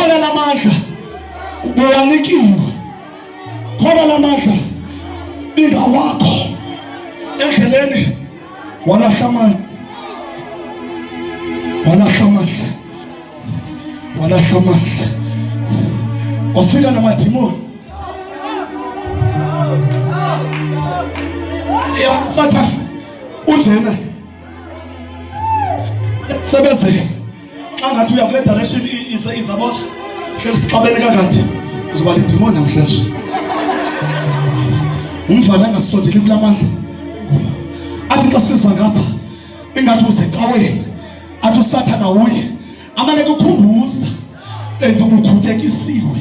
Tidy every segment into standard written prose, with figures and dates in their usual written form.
Khona lamandla uwanikiwe, khona lamandla ingawakho endleleni. Walahla amandla, walahla amandla, walahla amandla, wafika namadimoni. Ya Satan unjena sebenzele xa ngathi uya kule direction izabona sihleli sixabene kakade, uzoba lidimoni namhlanje. Umfana angasondeli kula mandla, athi xa siza ngapha ingathi usecaweni, athi uSathana uye amane kukhumbuza lento ubukhutyekisiwe.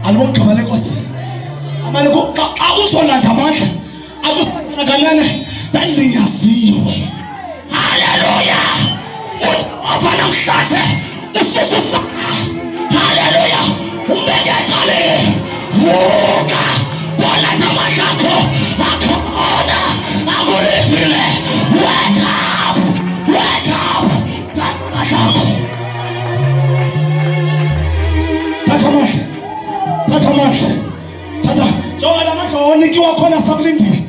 Alibogqaba lenkosi amane xa uzolanda amandla athi uSathana kanene ndandinyaziwe. Haleluya! Uthi namhlanje usususa. Haleluya! Umbeke ecaleni, vuka, bolanda amandla akho akhona akulindile. Wake up, wake up, thatha amandla akho, thatha amandla, thatha amandla, thatha. Njengoba lamandla wawanikiwa khona sakulindile,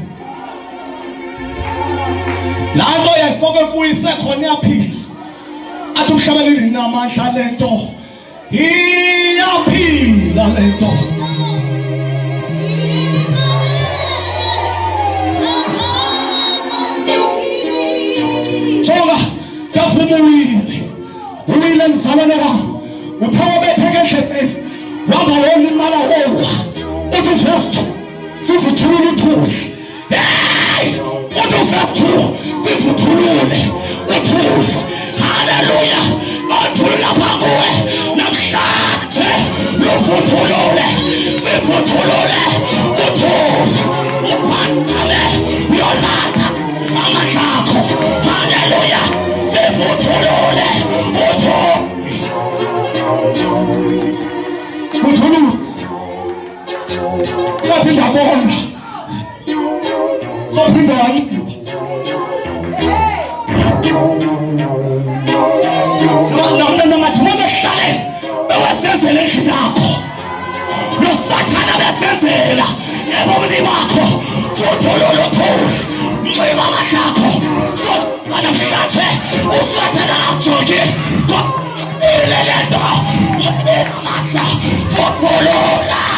laa nto yayifokwe kuyo isekhona iyaphila. Athi umhlabeleli namandla lento iyaphila lento. Jonga ndavuma uwile, uwile mzalwane wam, uthe wabetheka endlebeni wamba wolimala wowa. Uthi verse 2 sivuthulule uthuli. Hey, uthi verse 2 sivuthulule uthuli. Haleluya! Uthuli lapha kuwe namhlanje luvuthulule, sivuthulule uthuli, uphakame uyolanda amandla akho. Haleluya! Sivuthulule uthuli, vuthulule. Wathi ndabona sophinda wanxiba namadimoni ehlaleni bewasenzela endlini yakho, lo Sathana besenzela ebomini bakho. Futhulula uthuli, nxiba amandla akho. Soba namhlanje uSathana akakujongi ile lento, nxiba amandla, futhulula.